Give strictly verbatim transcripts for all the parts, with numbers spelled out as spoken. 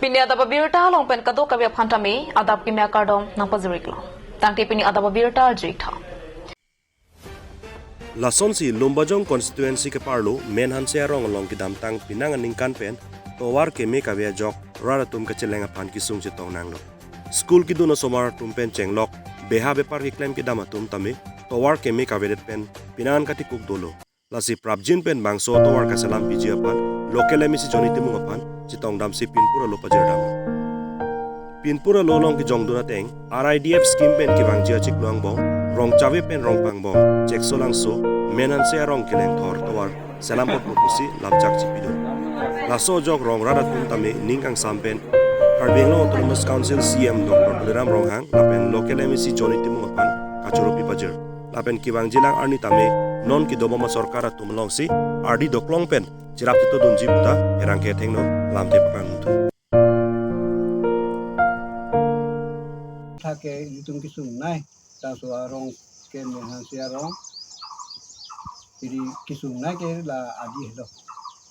Pini adap abirta along pen kadokave aphan tame adap kimi akardom nangpajir-iklo. Tangte pini adap abirta ajir-ik tha. Lasonsi Lumbajong constituency keparlo Menhanse arong along kedamtang penang aningkan pen tovar keme kave ajok rat atum kacheleng aphan kesung chetong nanglo. School kedun osomar atum pen chenglok beha bepar keklem kedam atum tame tovar keme kavedet pen penang an katipuk dolo. Lasi prapjin pen bangso tovar kaselam piji aphan local M A C Johnny Timung aphan chetongdamsi pinpur alo pajirdamlo. Pinpur alo along kejongdun ateng R I D F scheme pen kevangji achiklo angbong Rongchave pen Rongpangbong, Cheksolangso, Menhanse arong kelengthor tovar selam apotpo pusi lamchak chipidun. Laso ajok rong rat atum tame ning kangsam pen Karbi Anglong Autonomous Council C E M Doctor Tuliram Ronghang lapen local M A C Johnny Timung aphan kachoro pipajir. Lapen kevangjilang arni tame non kedobom asorkar atum alongsi ardi doklong pen cherap chetodunji puta pherangke athengno lamthe paklang mutu. Thake ilitum kesungnei, laso arong ke Menhanse arong. Jadi kesungnei ke la adi lo.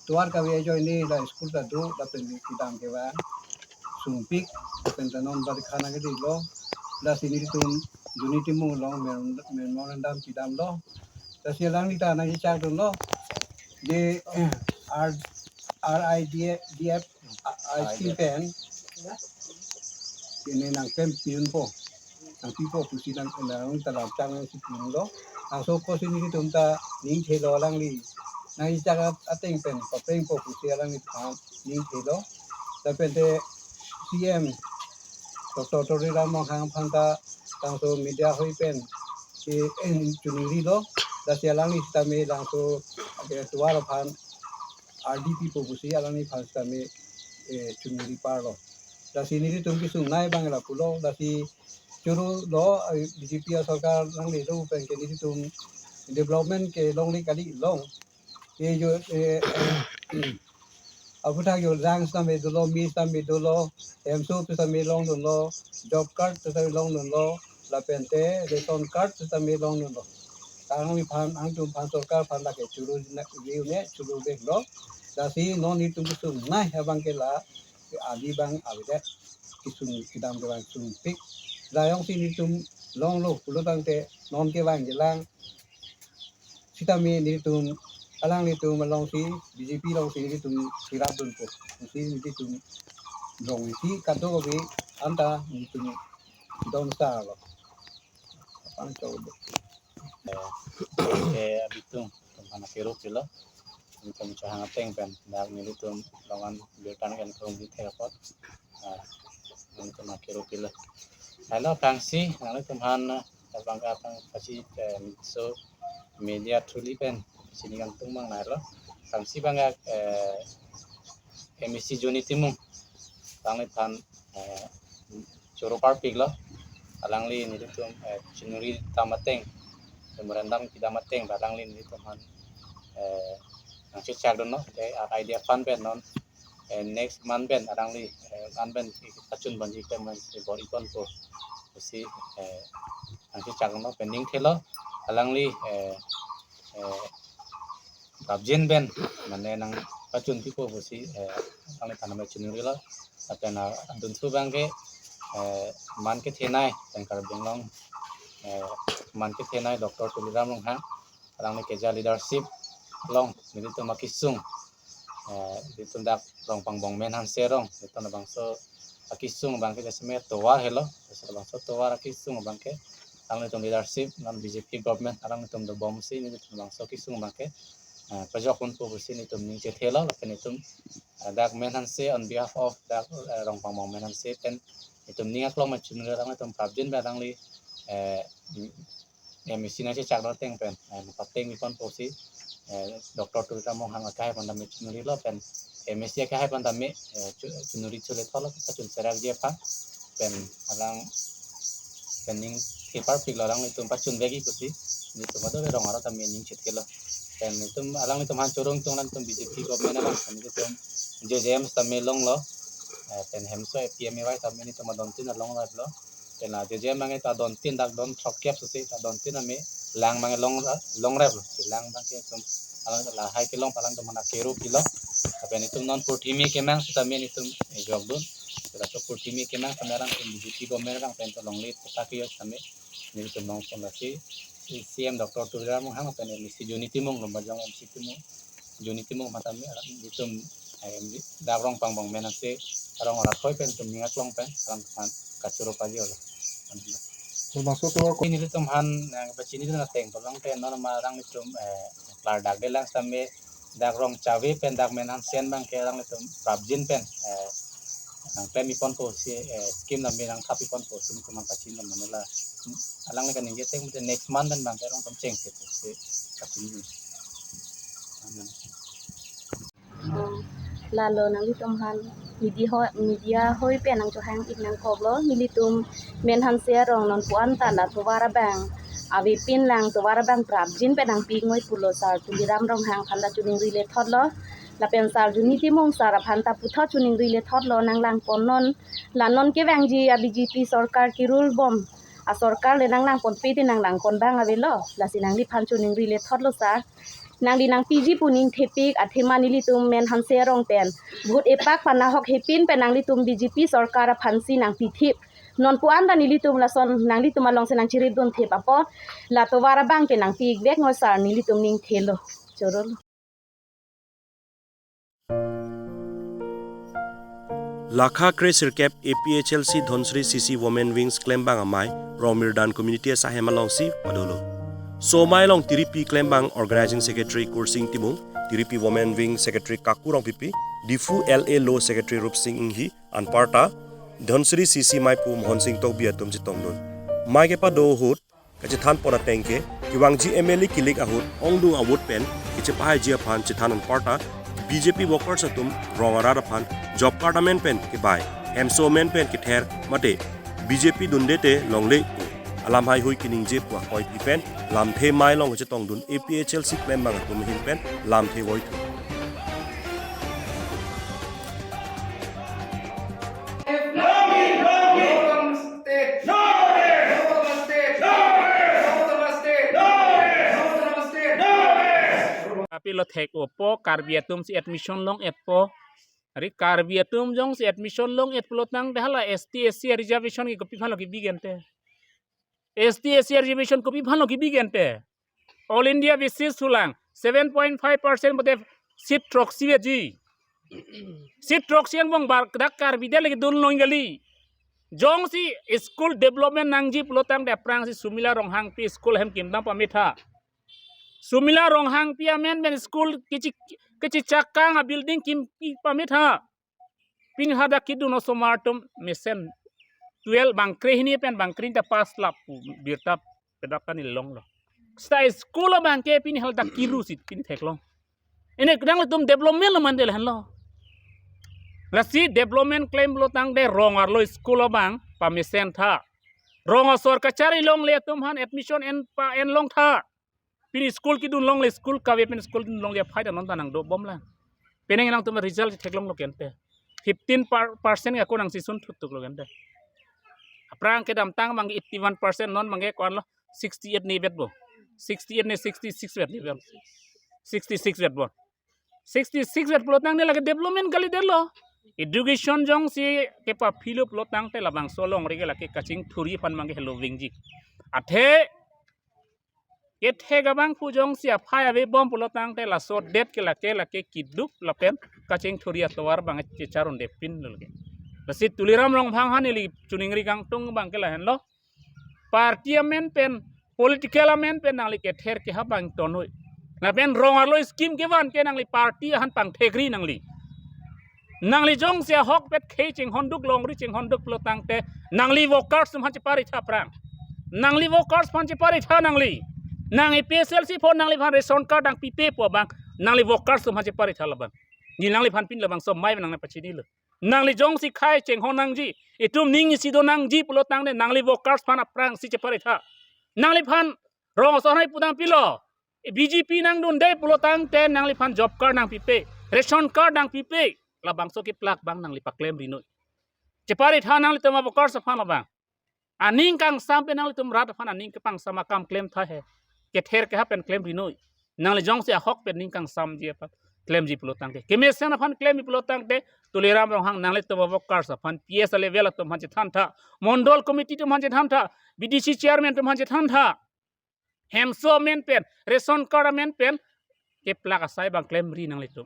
Tovar kave ajoine la school ta do, lapen kedam kevang sungpik, lapen ta non bari khana ke di lo. Lasi nelitum Johnny Timung along mem-, memorandum kedamlo. Lasi alangli ta nangkechakdunlo. Di R, R I D F, D F, I C pen. Ini nangpem piunpo. Nangpipo pusi nang, nang ta lamchak nangsi piunlo. Laso apotsi nelitum ta ning thelo alangli. Nangkechak ateng pen papengpo pusi alangliphan ning thelo. Lapen te C E M Doctor Tuliram Ronghang aphan ta laso media ahoi pen ke, eh, choningri lo. Lasi alangli sitame laso, eh, tovar aphan R D P po pusi alangliphan sitame, eh, choningri parlo. Lasi nelitum kesungnei abang lapulo, lasi choro lo, eh, B J P asorkar nanglelo pen ke nelitum development ke longle kali, long. Ye jo, eh, aphuthak jo lang sitame dolo, mi sitame dolo, hemso sitame longdunlo, job card sitame longdunlo, lapen te ration card sitame longdunlo. Alangliphan, nangtumphan sorkar aphan lake choro na, view ne choro veklo. Lasi non nelitum kesungnei abang ke la, adi abang avedet, kesung kedam kevang sungpik. La jongsi nelitum longlo pulo tangte non kevangjilang sitame nelitum, alanglitum alongsi B J P alongsi nelitum cherapdunpo pusi nelitum rong isi kadokave anta nelitum don star lo. Apang chau do. Eh, eh, abitung, tum hana keruk silo. Tum chahang ateng pen, dak nelitum longan birta nangkethom di thekapot. Ah, nelitum hana keruk silo. Hello, aphrangsi, nanglitum aphan, eh, abang ke aphrang pasi, eh, so media thuli pen, sini kangtung abang nai lo. Aphrangsi abang ke, eh, M A C Johnny Timung. Alangliphan, eh, choro parpiklo. Alangli nelitum, eh, chinuri dam ateng, memorandum kedam ateng, alangli nelitum aphan, eh, nangchechakdunlo, eh, R I D F fund pen non, eh, next month pen alangli, eh, an pen kachun banji pen man si bor-iponpo pusi, eh, nangchechakdunlo, pen ning thelo, alangli, eh, eh, prapjin pen, mane nangpachun pipo pusi, eh, alangliphan tame chinurilo. Lapen, ah, adun thu abang ke, eh, man kethenei, pen Karbi Anglong, eh, man kethenei Doctor Tuliram Ronghang, alangli keja leadership along, nelitum akesung, eh, nelitum dak Rongpangbong Menhanse arong, nelitum labangso akesung abang ke jasemet tovar helo, jasemet labangso tovar akesung abang ke, alanglitum leadership, non B J P government, alanglitum dobomsi, nelitum labangso akesung abang ke, eh, pajokdunpo pusi nelitum ning chethelo, lapen nelitum, eh, dak Menhanse on behalf of dak, eh, Rongpangbong Menhanse pen, nelitum ning aklong ma chunur alanglitum prapjin pen alangli, eh, M A C nangchechakdun ateng pen, eh, pateng piponpo pusi, eh, Doctor Tuliram Ronghang akehai aphan tame chinurilo pen, M A C akehai aphan tame, eh, chu-, chinuri chule tholo, pachun serakji aphan, pen alang, pen ning the parpiklo alanglitum pachun vekji pusi, nelitum ado rong aro tame ning chethelo. Pen nelitum, alanglitum aphan choro ingtung, alanglitum B J P government along, pen nelitum J J M tame longlo, eh, pen hemso A P M A Y tame nelitum adontin along lo. Pen la J J M abang ke ta adontin dak don throkkep pusi ta adontin tame lang abang ke long, longrep lo. Si lang abang ke itum alang lahai kelong pen alangtum hana keruk silo. Lapen itum non purthimi kemang sitame nelitum, eh, jokdun. Laso purtimi kemang kami alam pen B J P government abang pen to longle ta ke yo same. Nelitum nong son lasi C M Doctor Tuliram Ronghang pen M C Joni Timung, Lumbajong M C Timung, Joni Timung matami alam nelitum, eh, dak Rongpang Bongmen ase arong rakhoi pen tum ningaklong pen alam teman kachoro paji ola. So, maso to ko nelitum han nang pachini na teng tolong pen non ma alanglitum, eh, klardak de lang same dak Rongchave pen dak Menhansen abang ke alanglitum prapjin pen, eh, nang klem ipon ko si, eh, scheme nang nang thap ipon ko si nelitum pachini na manula. Alangli kaningje teng mate next month pen abang ke rong tum cheng ke si kachini. Lalo nanglitum han media hoi, media hoi pen nangchohang ik nangkoklo, nelitum Menhansen arong non pu-an ta la tovar abang avepin lang tovar abang prapjin pen nangpi ngoi pulo sar Tuliram Ronghang aphan ta choningri lethotlo. Lapen sar Joni Timung sar aphan ta puthot choningri lethotlo, nang langpon non, la non kevangji a B J P sorkar kerul bom a sorkar le nang langponpe te nang langpon abang avelo. Lasi nangliphan choningri lethotlo sar. Nangli nangpiji pu ning thepik athema nelitum Menhansen arong pen vote epak pen ahok hepin pen nanglitum B J P sorkar aphansi nangpithip. Non pu-an ta nelitum lason nanglitum alongsi nangchiripdun thep apot la tovar abang ke nangpi ik vek ngoi sar, nelitum ning thelo. Choro. Lakha kre sirkep A P H L C Dhansiri C C Women Wings klembang amei Rongmirdan Community asahem alongsi padolo. So amei along tiripi klembang Organizing Secretary Kursing Timung, tiripi Women Wing Secretary Kaku Rongpipi, Diphu L A Law Secretary Rupsing Inghi, anparta Dhansiri C C meipu Mohonsing Tokbi atum chetongdun. Mei kepado ahut kachethan pon ateng ke, kevangji M L A kilik ahut ongdung a-vote pen kechepahaiji aphan chethan anparta B J P workers atum rong arat aphan job card amen pen kebai, hemso amen pen kether mate B J P dunde te longle pu alam haihui keningje pu akoiti pen lamthe mei along kachetongdun A P H L C klembang atum ahin pen lamthe voithu. Apilo thek-opo, Karbi atum si admission long-etpo. Ari Karbi atum jongsi admission long-et pulotangte hala S T S C reservation ke kopi aphanlo kebi gente? S T S C reservation kopi aphanlo kebi gente? All India basis sulang seven point five percent bote seat throksi veji. Seat throksi angbong bar dak Karbi de lagi dun long kali. Jongsi school development nangji pulotangte aphrangsi Sumila Ronghangpi school ahem kimdam pametha. Sumila Ronghangpi amen pen school kechi, kechichakang a-building kimpi pametha. Pini hadak kedun osomar atum mesen twelve bangkre hini pen bangkre ta pass lap pu birta pedak ta neli longlo. Seta school abang ke pini hadak kiru si pini theklong. Ini kedang atum development lo mandel henlo. Lasi development klem pulotangte rong arlo school abang pamesen tha. Rong asor kachari longle atum aphan admission en pa en long tha. Pini school kedun longle, school kave pen school kedun longle aphai ta non ta nangdobom lang. Penang nangtum result theklonglo kente. Fifteen per-, percent ako nangsi sun thut tuklo kente. Aphrang kedamtang abang eighty-one percent, non abang ke ko-anlo sixty-eight ni vetbo. Sixty-eight ni sixty-six vet ni vet. Sixty-six vetbo. Sixty-six vet pulotangte lake development kalidetlo. Education jongsi kepaphilo pulotangte labangso alongri ke lake kachingthurji aphan abang ke helo vingji. Athe kethek abang pu jongsi aphai avebom pulotangte laso det ke lake lake kiduk lapen kachingthurji atovar abang ke checharondepinlo ke. Lasi Tuliram Ronghang aphan neli choningri kangtung abang ke lahenlo. Party amen pen, political amen pen nangli kether keha abang tonoi. Lapen rong arlo scheme kevan ke nangli party aphan pangthekri nangli. Nangli jongsi ahokpet khei chinghonduk longri chinghonduk pulotangte nangli workers atum aphan cheparitha aphrang. Nangli workers aphan cheparitha nangli. Nang A P H L C aphan nangliphan ration card nangpipe pu abang nangli workers atum aphan cheparitha labang. Neli nangliphan pini labangso mei nang pachinilo. Nangli jongsi khei chinghon nangji, itum ning isi do nangji pulotangte nangli workers aphan aphrangsi cheparitha. Nangliphan rong asor hai pudam pilo. B J P nangdunde pulotangte nangliphan job card nangpipe, ration card nangpipe. Labangso keplak abang nangli paklemri noi. Cheparitha nanglitum a-workers aphan labang. Aning kangsam pen nanglitum rat aphan aning kepangsam akam klemtha he. Kether keha pen klemri noi. Nangli jongsi ahokpet ning kangsamji aphan. klemji pulo tangte, kemesen aphan klemji pulo tangte, Tuliram Ronghang nanglitum workers aphan, P S level atum aphan chethantha, Mondol Committee atum aphan chethantha, B D C chairman atum aphan chethantha, hemso amen pen, ration card amen pen, keplak asai abang klemri nanglitum.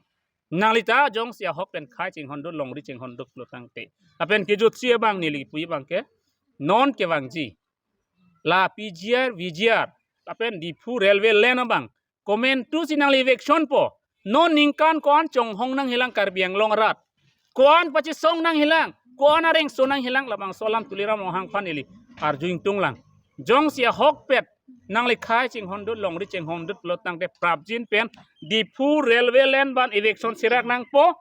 Nanglita jongsi ahok pen khei chinghondut, longri chinghondut pulo tangte, lapen kejutsi abang neli pu abang ke, non kevangji, la P G R, V G R, lapen Diphu railway line abang, komantu si nangli eviction po. Non ningkan ko-an chonghong nangjilang Karbi Anglong arat, ko-an pachesong nangjilang, ko-an areng so nangjilang, labangso alam Tuliram Ronghang aphan neli arju ingtung lang. Jongsi ahok pen nangli khei chinghondut, longri chinghondut pulo tangte prapjin pen Diphu railway line abang eviction sirak nangpo,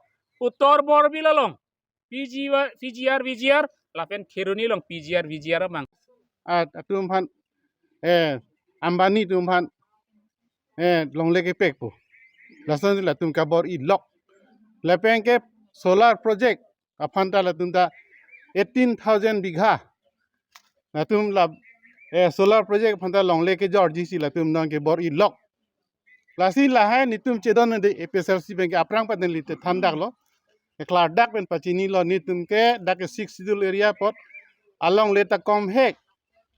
Uttar Borbil along, P G R, P G R, V G R, lapen Kheroni along P G R, V G R abang. Ah, atum aphan, eh, Ambani atum aphan, eh, longle kepekpo. Lasonsi latum kabor-i lok. Lapen ke solar project aphan ta latum ta eighteen thousand bigha. Latum la, eh, solar project aphan ta longle kejorji si latum nang kebor-i lok. Lasi lahai netum chedonde, A P H L C pen ke aphrang paten lite thandaklo. Klardak pen pachinilo, netum ke dak ke Sixth Schedule area apot alongle ta komhek,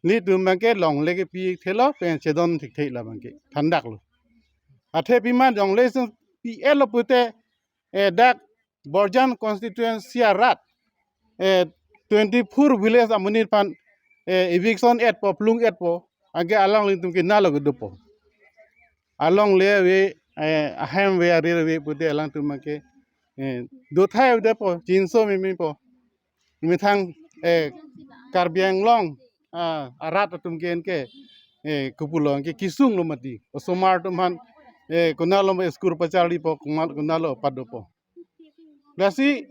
netum abang ke longle kepi thelo pen chedon thekthe, la abang ke thandaklo. Athe pima longle si pi-etlo pute, eh, dak Borjan constituency arat, eh, twenty-four village amonit aphan, eh, eviction etpo, plung etpo, anke alanglitum ke nalo kedopo. Alongle ave, eh, ahem ave, arir ave pute alangtum abang ke, eh, dothai avepo, chinso meme po. Methang, eh, Karbi Anglong, ah, arat atum ke anke, eh, kopulo anke kesunglo mati. Osomar atum aphan, eh, konatlo school pacharlipo, konat, konatlo padopo. Lasi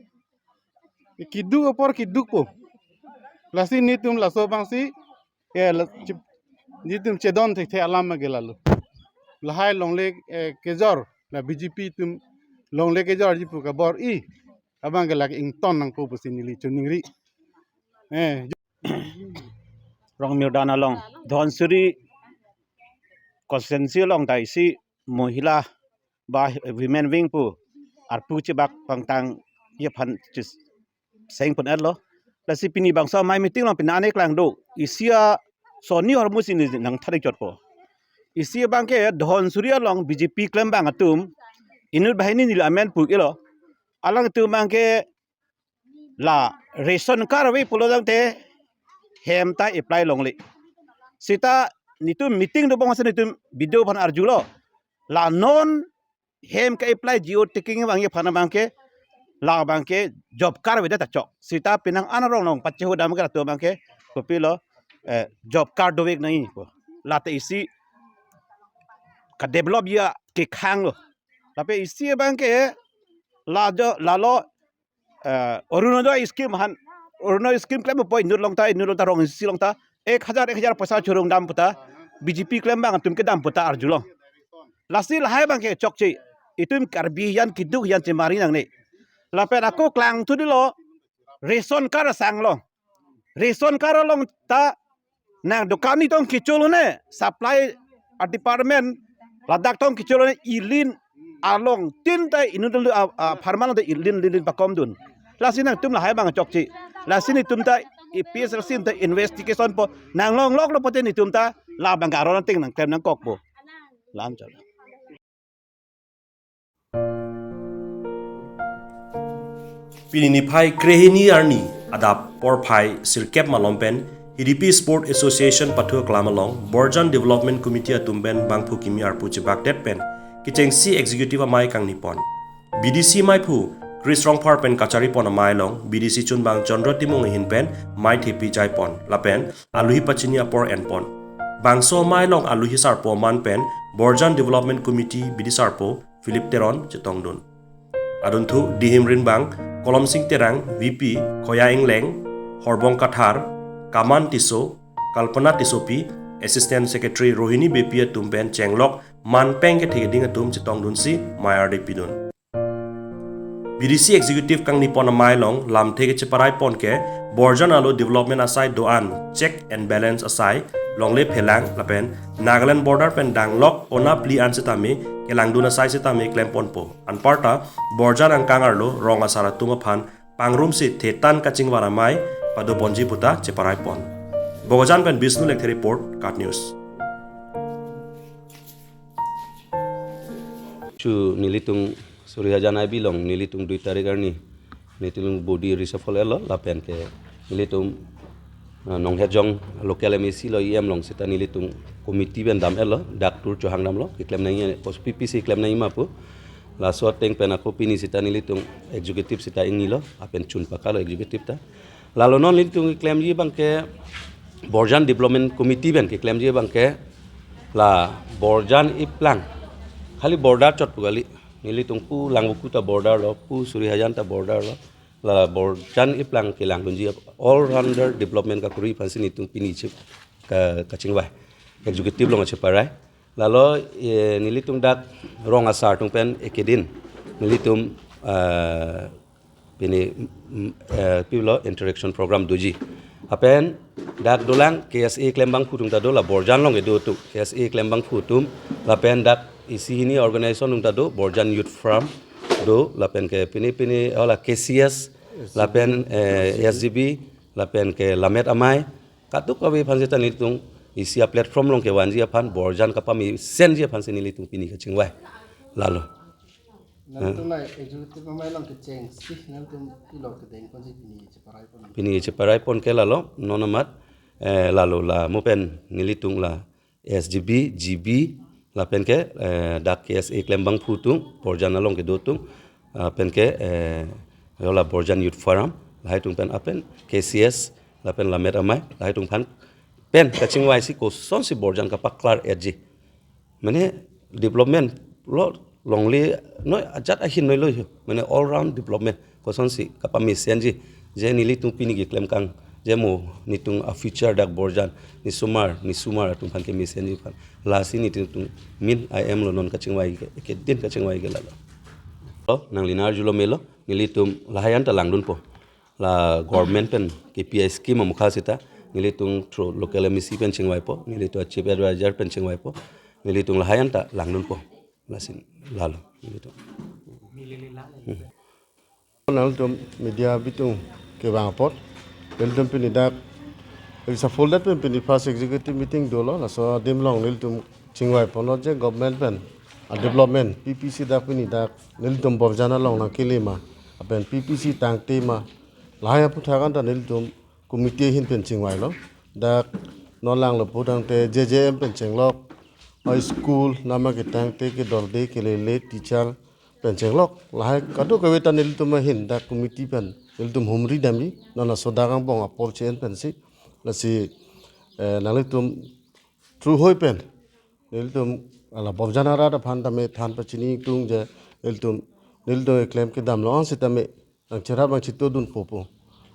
keduk apor kedukpo. Lasi netum laso abangsi, eh, la, chip, netum chedon thekthe alam ke lalo. Lahai longle, eh, kejor, la B J P atum longle kejorji pu kabor-i abang ke lake ington nangpo pusi neli choningri. Eh, Rongmirdan along, Dhansiri constituency along ta isi mohila ba women wing pu arpu chibak pangtangji aphan chis seng pon-etlo. Lasi pini bangso amei meeting along pini anek lang do. Isi asoni ahormu si neli nangtharik chotpo. Isi abang ke Dhansiri along B J P klembang atum inut banghini neli amen pu-iklo. Alangtum abang ke la ration card ave pulo tangte hem ta apply longle. Seta netum meeting dobom ason netum B D O aphan arjulo. La non hem ke-apply geo taking abangji aphan abang ke, la abang ke job card avedet ta chok. Seta penang an arong along pachehudam ke latum abang ke kopilo, eh, job card dovek nangji pu. Lata isi kadevelopji akekhanglo. Lapen isi abang ke la jo, lalo, eh, Orunodoi scheme aphan, Orunodoi scheme klempo inut along ta, inut along ta rong isi along ta ek hajar ek hajar poisa chorong dam pu ta B J P klembang atum kedam pu ta arjulong. Lasi lahai abang ke chokche. Itum Karbi ahin keduk ahin chemari nangne. Lapen ako klangthu dolo, ration card asanglo. Ration card along ta nang dokan ni tong kecho lone, supply a department ladak tong kecho lone, ilin along tin ta inut along a, a, pharman ta ilin, lin, lin pakomdun. Lasi nangtum lahai abang chokche. Lasi netum ta A P H L C ta investigation po nanglongloklo pute netum ta la abang aron ateng nangklem nangkokpo. Lam chal. Pini niphai krehini arni adap porphai sirkep malom pen Hidipi Sport Association pathu aklam along Borjan Development Committee atum pen bangphu kimi arpu chibakdet pen kechengsi executive amei kangni pon. B D C meiphu Chris Rongphar pen kachari pon amei along B D C chunbang Chandra Timung ahin pen mei thepi jai pon lapen aluhi pachini apor en pon. Bangso amei along aluhi sarpo aman pen Borjan Development Committee B D sarpo Philip Teron chetongdun. Adunthu Dihim Rinbang, Kolomsing Terang, V P, Khoya Ingleng, Horbong Kathar, Kaman Tisso, Kalpana Tissopi, Assistant Secretary Rohini Beypi atum pen chenglok manpeng kethe keding atum chetongdunsi mei ardi pidun. B D C Executive kangni pon amei along lamthe kecheparai pon ke Borjan alo development asai do-an check and balance asai longle phelang lapen Nagaland border pen danglok ona phli an sitame kelangdun asai sitame klemponpo. Anparta borjan angkang arlo rong asar atum aphan pangrumsi thetan kachingvar amei padoponji puta cheparaipon. Bokajan pen Bishnu Lekthe report, KAT News. Chu nelitum Suryajan I B along nelitum dui tarik arni nelitum body reshuffle etlo lapen ke nelitum, ah, Nonghejong local M A C lo E M along seta nelitum committee pen dam etlo, dak tur chohang damlo, keklem nangji, pos P P C klem nangji ma pu. Laso ateng pen ako pini seta nelitum executive seta ingnilo, lapen chun pakalo executive ta. Lalo non nelitum keklemji abang ke Borjan Development Committee pen keklemji abang ke la borjan iplang, khali border chot pu kali, nelitum pu Langvoku ta border lo, pu Suryajan ta border lo, la borjan iplang kelangdunji all rounder development kakuri aphansi nelitum pini chip ka, kachingvai, executive along cheparai. Lalo, eh, nelitum dak rong asar atum pen ekedin nelitum, eh, pini, mm, eh, pilo interaction program doji. Lapen dak dolang K S A klem abangphu atum ta do, la borjan along kedo atum K S A klem abangphu atum, lapen dak isi hini organization atum ta do, Borjan Youth Forum do, lapen ke pini pini, oh, la K C S, lapen, eh, S G B, lapen ke Lammet Amei, kadokave aphan seta nelitum isi a platform along kevanji aphan, borjan kapamesenji aphansi nelitum pini kachingvai. Lalo. Nangtum nai executive amei along kechengsi, nangtum pilo kedeng ponsi pini cheparaipon. Pini cheparaipon ke lalo, non amat, eh, lalo la mo pen nelitum la S G B, G B, lapen ke, eh, dak K S A klem abangphu atum, borjan along kedo atum, lapen ke, eh, yo la Borjan Youth Forum, lahai atum pen lapen K C S, lapen Lammet Amei, lahai atum aphan pen kachingvaisi kosonsi borjan kapaklar etji. Mane development lo longle noi ajat ahin noi lo ho. Mane all round development kosonsi kapamesenji. Je nelitum pini keklem kang, je mo nelitum a future dak borjan, nesomar, nesomar atum aphan kemesenji aphan. Lasi nelitum min I M lo non kachingvai ke, ekedin kachingvai ke lalo. Lo, nanglinar julo melo, nelitum lahai an ta langdunpo. La government pen K P I scheme amukha seta nelitum through local M A C pen chingvaipo, nelitum chief advisor pen chingvaipo, nelitum lahai an ta langdunpo. Lasin lalo nelitum. Hmm. Nangtum media bitung kevang apot, nelitum pini dak executive pen pini first executive meeting dolo, laso adim along nelitum chingvaiponlo je government pen a development P P C dak pini dak nelitum borjan along nangkele ma, lapen P P C tangte ma, lahai aphuthak an ta nelitum committee ahin pen chingvailo. Dak non langlo pu tangte J J M pen chenglok, a school nama ketangte kedorde kelele teacher pen chenglok, lahai kadokave ta nelitum ahin dak committee pen nelitum humri damji, non laso dak angbong apor chen pensi, lasi, eh, nanglitum through hoi pen nelitum ala borjan arat aphan tame than pachini tung je nelitum, nelitum eklem kedam lo-an sitame nangcherap nangchitodunpo pu,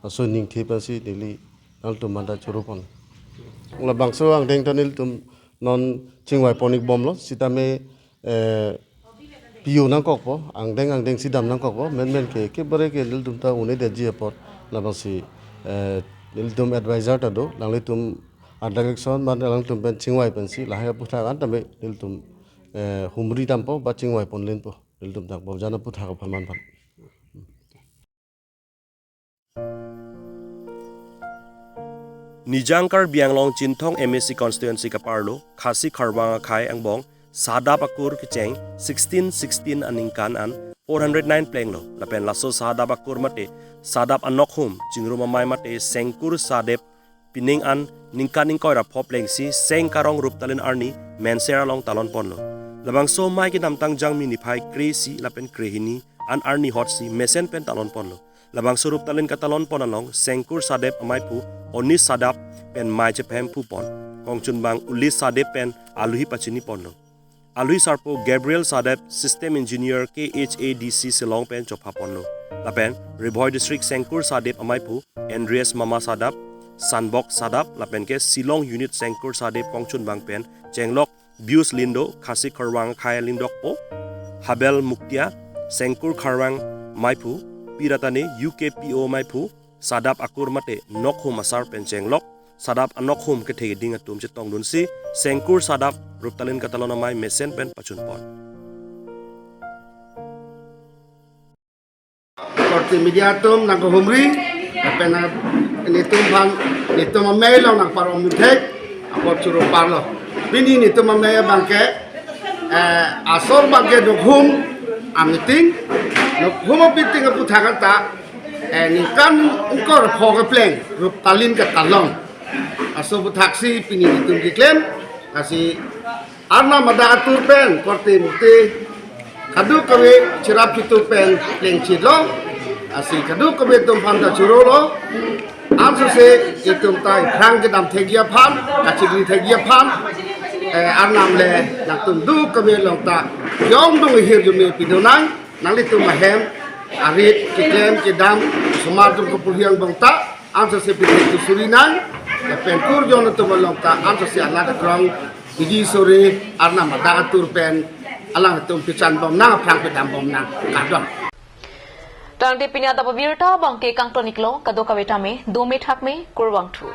laso ningthe pensi neli nangtum manda chorupon. Labangso angdeng ta nelitum non chingvaipon-ik bomlo sitame, eh, P O nangkokpo, angdeng angdeng si dam nangkokpo, menmen ke, ke bare ke nelitum ta un-edetji apot, labangsi, eh, nelitum advisor ta do, nanglitum a direction, mane nangtum pen chingvai pensi, lahai aphuthak an tame nelitum, eh, humri dampo, ba chingvaiponlinpo, nelitum dak borjan aphuthak aphan man aphan. Nijang Karbi Anglong Chinthong M A C constituency kaparlo, Khasi Kharvang akhei angbong, Sahadap akur kecheng sixteen sixteen aningkan an four hundred nine plenglo, lapen laso Sahadap akur mate Sahadap anokhum, chingrum amei mate Sengkur Sahadep pining an ningkan ingkoi ra pho plengsi Seng Karong Ruptalin arni Menser along talonponlo. Labangso amei kedamtang Jangmi niphai kre-isi lapen krehini an arni hotsi mesen pen talonponlo. Labangso Ruptalin katalonpon along Sengkur Sahadep ameiphu Onis Sahadap pen mei chephem phupon. Kongchunbang Ulis Sahadep pen aluhi pachiniponlo. Aluhi sarpo Gabriel Sahadep, System Engineer K H A D C Shillong pen chophaponlo. Lapen Ri Bhoi District Sengkur Sahadep ameiphu Andreas Mama Sahadep, Sanbok Sahadep, lapen ke Shillong Unit Sengkur Sahadep kongchunbang pen chenglok Bius Lindo, Khasi Kharvang akhei alingdokpo, Habel Muktia, Sengkur Kharvang ameiphu, Piratane, U K P O ameiphu, Sahadap akur mate nokhum asar pen chenglok, Sadap anok hum kethe keding atum chetongdunsi Sengkur Sadap Ruptalin Katalon Amei mesen pen pachunpon. Korte media atum nangkehumri, lapen nang netum aphan, netum amei along nangparom thek, apot choro parlo. Pini netum amei abangke, eh, asor abangke nokhum ameeting, nokhum ameeting aphuthak ta, eh, ningkan ingkoi ra pho kepleng, Ruptalin Katalon. Laso aphuthaksi pini netum keklem, lasi Arnam adak atur pen, korte mukti, kadokave cherap chitu pen plengchitlo, lasi kadokave atum aphan ta chorolo, ansose itum ta aphrang kedam thekji aphan, kachingri thekji aphan, eh, Arnam le nangtum kadokave along ta, jongdung hirjume pidunang, nanglitum ahem, arit, keklem, kedam, osomar atum kapurhi angbong ta, ansose pithek tu suri nang, lapen kurjong atum along ta, ansose alat akrong, biji suri, Arnam adak atur pen, alangtum pichan bom nang, aphrang pedam bom nang, kardom. Tangte pini adap abirta abangke kangton iklo, kadokave tame, dome thakme, kurvangthu.